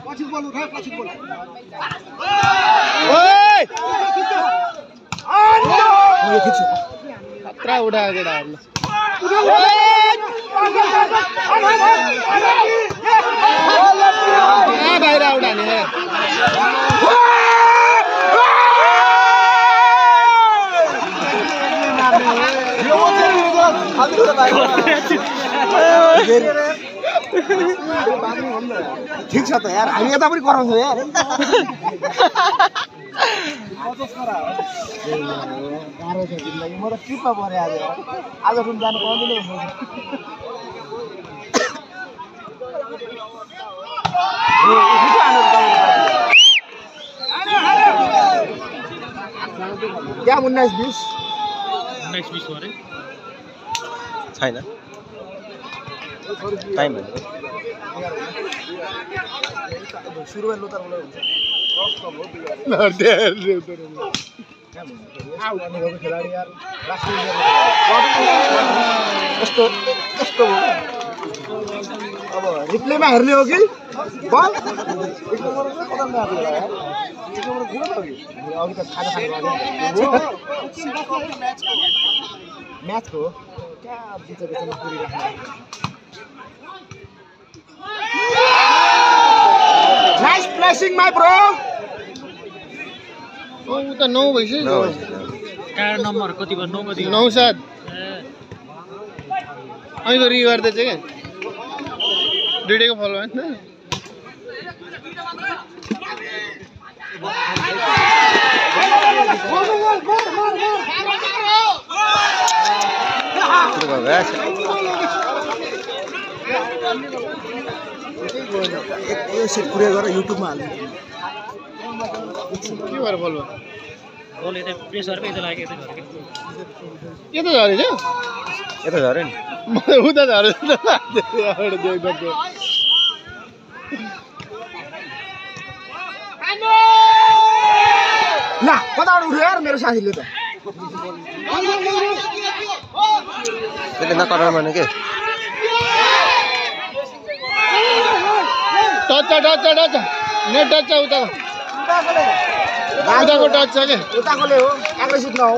पछि बोल उठा पछि बोल ओए यो खिच्छु खतरा उठा केटाहरुले बाहिर उडाने ठीक छ त यार हामी यता पनि कराउँछौ यार गाह्रो छ जिन्दगी म त ट्रिपमा परे आज पनि जानु पाउँदैन क्या 19-20 अरे छैन टाइम भनेको सुरुमा लोतर बोलाइ हुन्छ खेलाडी यार कस्तो कस्तो अब रिप्लेमा हेर्ने हो कि बल अघि त खाना म्याचको क्या बिच बिचमा पुरिराख्नु नाइस प्लेसिङ माई ब्रो उ त 9 भइसक्यो कार नम्बर कति भयो 9 कति 9-7 अहिले रि गर्दै चाहिँ के दुईटैको फलो हैन यो सेट पुरै गरेर युट्युबमा हाल्नु के भएर फलो गोल यता प्रेसरको यता लाग्यो यो यता झर्के त झरेछ यता झर्यो नि उ त झरेछ ल कताबाट उठ्यो यार मेरो साथीले त त्यसले नकराउनु भने के टच नेट टच उताको टच छ के उताकोले हो एग्रेसिभ नहो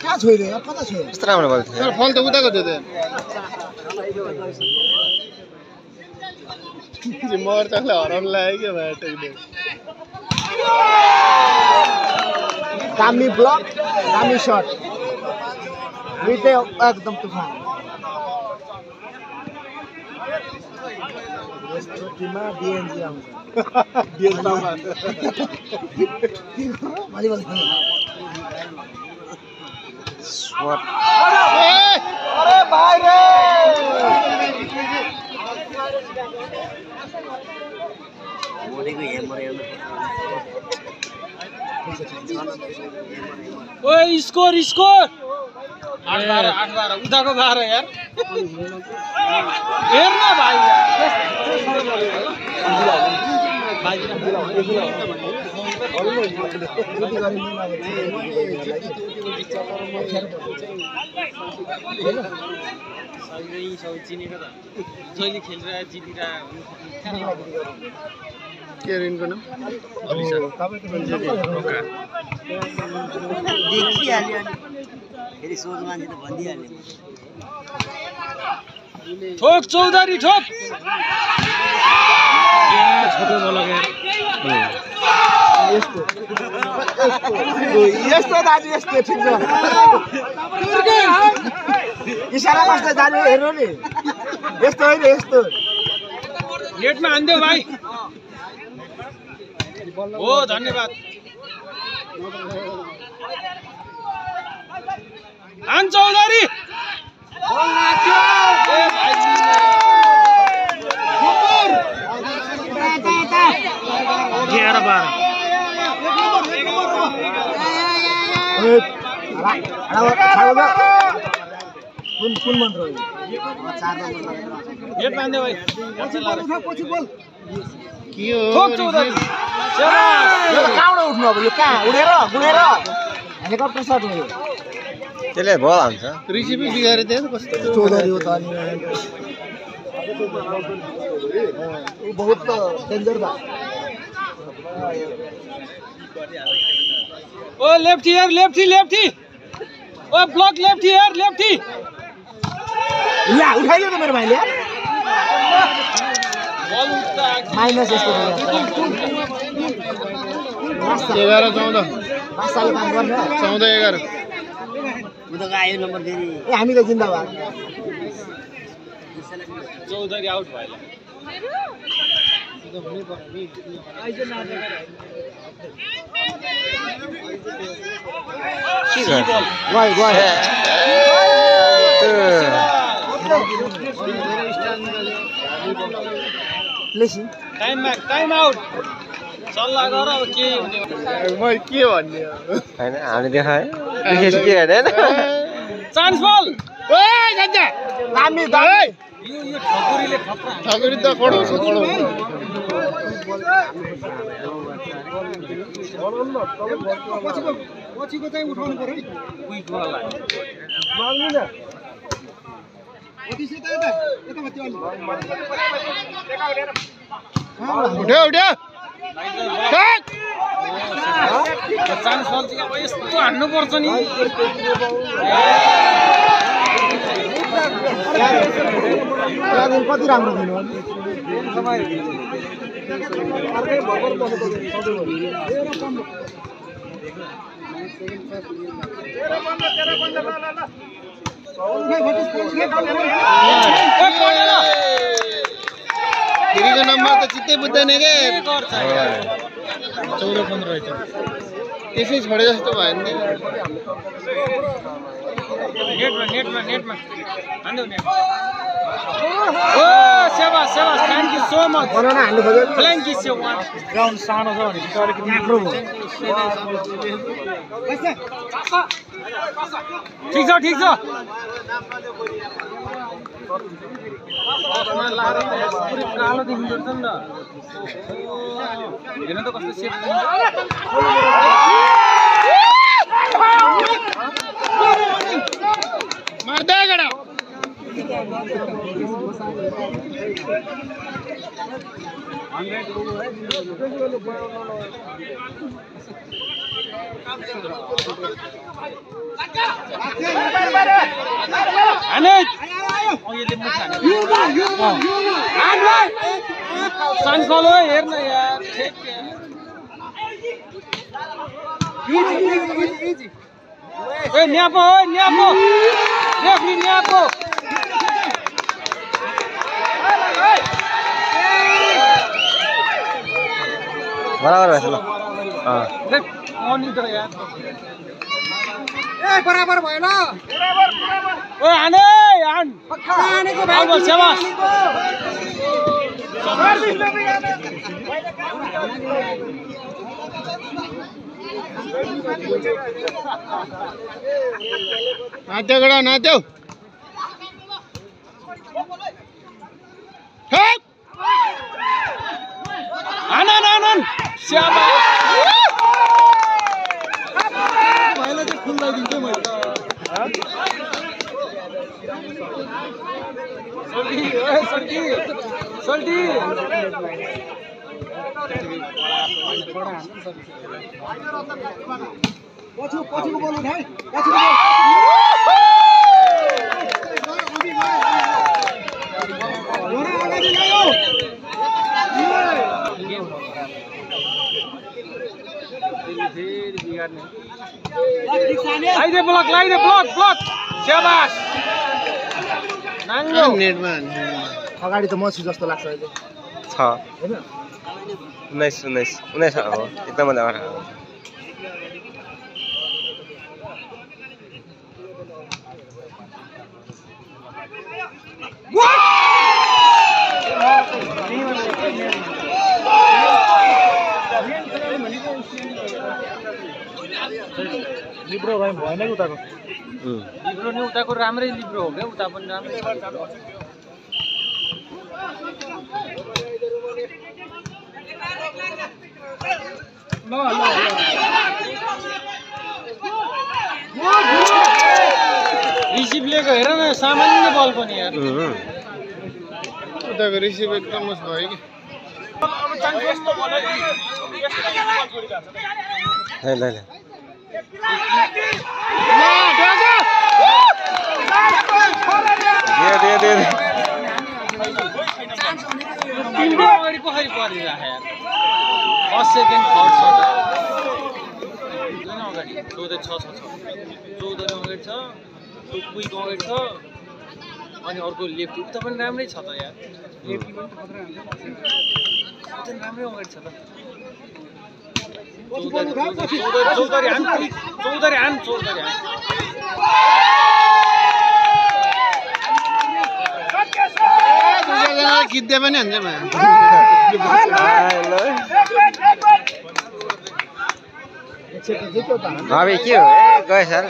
कहाँ छोइदियो यार कता छोयो कस्तो राम्रो भएको थियो फल त उताको थियो त मर्चालाई हराउनु लाग्यो क्या भाइ टेक्दै दामी ब्लक दामी शट दुईटै एकदम तुफान यस्तो टिममा बिएनजी आउँछ भलिबल अरे भाइ रे ओए स्कोर 8-12 उताको 12 यार हेर न भाइ चिनेको त जहिले खेलेर जितेर के रिनको नाम देखिहाल्यो फेरि सोच मान्छे त भनिदिइहाल्यो ठोक चौधरी ठोक छोटो बोल यस्तो दाजु यस्तो ठिक छ इसारा बस्दै जानु हेर्नु नि यस्तो होइन यस्तो नेटमा हान्देऊ भाइ हो धन्यवाद हान चौधरी कुन मन्त्र हो नेट बाँध्यो भाइ पछि बोल के हो ठोक चौधरी कहाँबाट उठ्नु अब यो कहाँ उडेर गुडेर हेलिकप्टर सट हो यो त्यसले बल हान्छ रिसिपी बिगारे दिए कस्तो चौधरी हो त अनि ऊ बहुत डेन्जर बा ओ लेफ्टी हियर लेफ्टी ओ ब्लॉक लेफ्टी हियर लेफ्टी ला उठाइयो त मेरो भाइले बल उठ्दा माइनस यस्तो 11 14 5 साल काम गर्ने 14 11 ए हामी त जिन्दाबाद चौधरी आउट भयो गयो लेसी टाइम आउट सल्लाह गर अब के हुने म के भन्ने हैन हामीले देखाए विशेष के हैन चान्स बल ओए गन्जा दामी यो ठकुरीले खप्रा ठकुरी त खडाउँछ पछिको चाहिँ उठाउनु पर्यो नि क्विक वाला माग्नु न अतिशय त यता माथि अलि उठ्यो चान्स बल चाहिँ अब यस्तो हान्नु पर्छ नि त्यहाँदेखि कति राम्रो दिनु अर्कै भर्खर बसेको फेरिको नम्बर त चित्तै बुझ्दैन के 14-15 रहेछ त्यसै छोडे जस्तो भयो नि नेटमा हान्देऊ नेट ओ सेवास थ्यांक यू सो मच बनाउन हान्नु खोज्यो thank you so much ground सानो छ भने चाहिँ अलिकति राम्रो हो ठीक छ कालो देखिन्छ नि त हेर्नु त कस्तो सेप मार्दै गडा चान्स बल हो हेर्न यार ए न्यापो रेफ्री न्यापो बराबर भएछ ल अनि त यार ए बराबर भयो ल ओ हान हानेको भाइ अब सेवास नाच्यो गडा नाच्यो हान सेवास भाइलाई चाहिँ फुल लगाइदिन्छु मैले सोल्टी पछिको बल उठाए अगाडि ल्यायो लाइदे ब्लक सेवास नाङ्गो नेटमा अगाडि त मसी जस्तो लाग्छ अहिले छ 19 हो एकदम मजा आउँछ लिब्रो भाइ भएन कि उताको लिब्रो नि उताको राम्रै लिब्रो हो क्या उता पनि राम्रै ल उताको हेर न सामान्य बल पनि यार उताको रिसिभ एकदम मस्त भयो कि तिम्रो अगाडि कसरी परिरहेको यार फर्स्ट सेकेन्ड थर्ड शट अगाडि 14 अगाडि छ कुइक अगाडि छ अनि अर्को लेफ्ट उता पनि राम्रै छ त यार लेफ्टी पनि राम्रै अगाडि छ त चौधरी आन खिच्दै पनि हुन्छ भावी के हो गए सर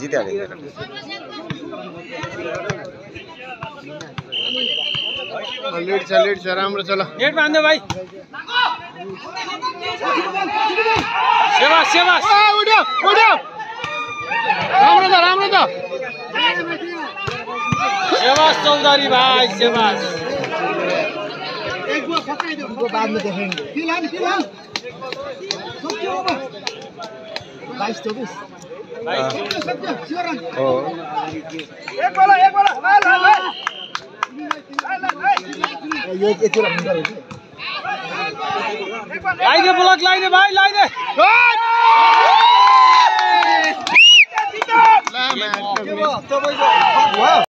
जित्यो लेट छ राम्रो छ ल नेट बाँध्यो भाइ सेवास उड्यो राम्रो त सेवास चौधरी भाइ सेवास बाद में देखेंगे 22-24 लाइदे ब्लक लाइदे भाइ लाइदे ला